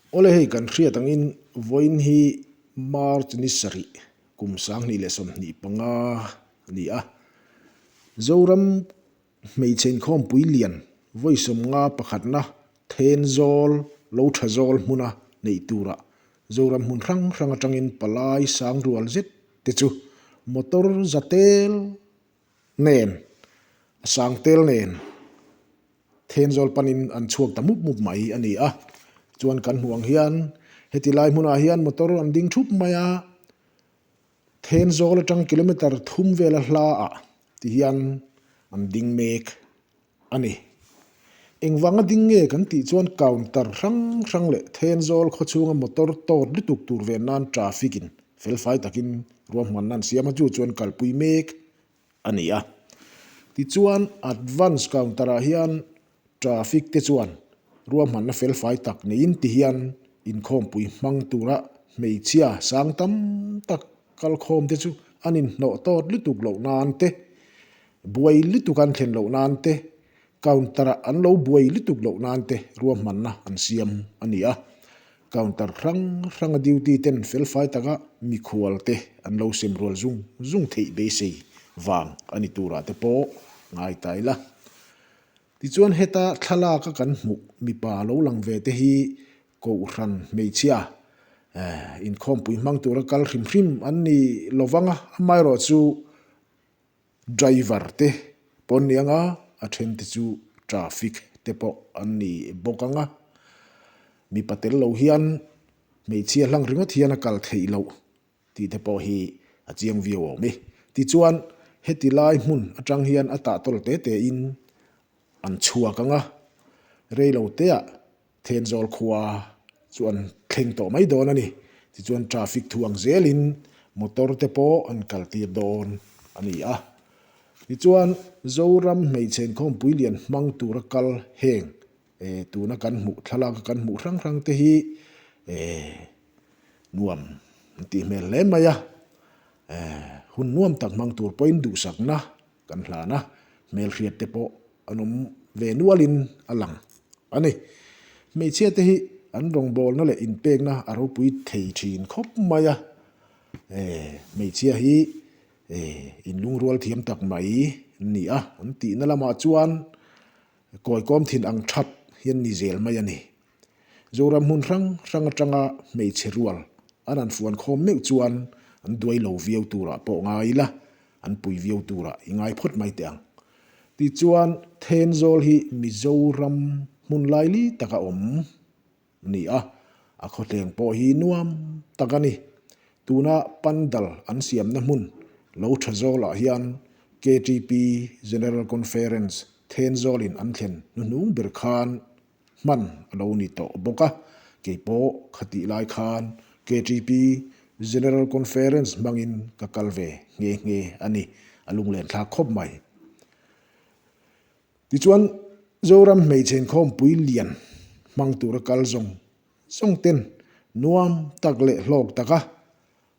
Awle hei kan hriat angin vawiin hi March ni sarih kum 2025 a ni a. Zoram hmeichhe inkhawmpui lian vawi sawmnga pakhatna Thenzawl lo tha zawl hmuna neih turah Zoram hmun hrang hrang atangin palai sang rual zet te chu motor za tel nen a sang tel nen Thenzawl panin an chhuak ta mup mup mai a ni a. Chuan kan hmuh ang hian heti lai hmunah hian motor an ding thup mai a, Thenzawl atang kilometre thum vela hla ah ti hian an ding mek a ni. Engvanga ding nge kan tih chuan counter hrang hrang leh Thenzawl khawchhunga motor tawt lutuk tur ven nan traffic in felfai takin ruahmanna an siam a, chu chuan kalpui mek a ni a. Tichuan advance counter ah hian traffic te chuan ruahmanna felfai tak neiin ti hian inkhawmpui hmang tura hmeichhia sang tam tak kalkhawm te chu an inhnawh tawt lutuk loh nan te, buai lutuk an thlen loh nan te, counter ah an lo buai lutuk loh nan te ruahmanna an siam a ni a. Counter hrang hranga duty ten felfai taka mikhual te an lo sem rual zung zung theih beisei vang a ni turah te pawh ngai ta ila. Tichuan heta thlalaka kan hmuh mipa lo lang ve te hi Kohhran hmeichhia inkhawmpui hmang tura kal hrim hrim an ni lovang a, amaherawhchu chu Driver te pawh an ni ang a, a then te chu traffic te pawh an ni bawk ang a. Mipa tel lo hian hmeichhia hlang ringawt hian a kal theih loh tih te pawh hi a chiang viau awm e. Tichuan heti lai hmun atang hian a tahtawl te te in an chhuak ang a, reilo te ah Thenzawl khua chu an thleng tawh mai dawn a ni. Tichuan traffic thu ang zelin motor te pawh an kal tir dawn a ni a. Tichuan Zoram hmeichhe inkhawmpui lian hmang tura kal heng eh tuna kan hmuh thlalak a kan hmuh hrang hrang te hi eh nuam an tih hmel hle mai a. Eh hun nuam tak hmang tur pawhin duhsakna Kan hlan a, hmelhriat te pawh an awm ve nualin a lang a ni. Hmeichhia te hi an rawngbawlna leh inpekna a ropui thei thin khawp mai a, hmeichhia hi inlungrual thiam tak mai an ni a, an tihna lamah chuan kawikawm thin ang thap hi an ni zel mai a ni. Zoram hmun hrang hrang atanga hmeichhe rual an han fuan khawm meuh chuan an duai lo viau turah pawh ngai ila, an pui viau turah i ngai phawt mai teh ang. Tichuan, Thenzawl hi Mizoram hmun laili taka awm a ni a, a khawtleng pawh hi nuam tak a ni. Tuna pandal an siamna hmun lo tha zawlah hian KTP General Conference Thenzawlin an thlen hnuhnung ber khan hman a lo ni tawh bawk a, kei pawh khatih lai khan KTP General Conference hmangin ka kal ve nghe nghe a ni, a lunglen thlak khawp mai. Tichuan, Zoram hmeichhe inkhawmpui lian hmang tura kal zawng zawng ten nuam tak leh hlawk taka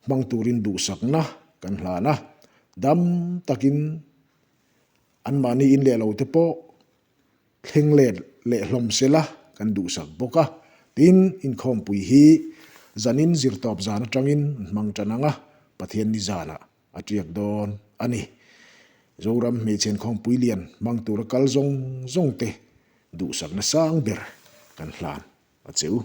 hmang turin duhsakna kan hlan a, dam takin anmahni in leh lo te pawh Thleng let leh hlawm sela kan duhsak bawk a, tin inkhawmpui hi zanin zirtawp zan atangin an hmang tan ang a, Pathian ni zanah a tiak dawn a ni. Zoram hmeichhe inkhawmpui lian hmang tura kal zawng zawng te duhsakna sang ber kan hlan a che u.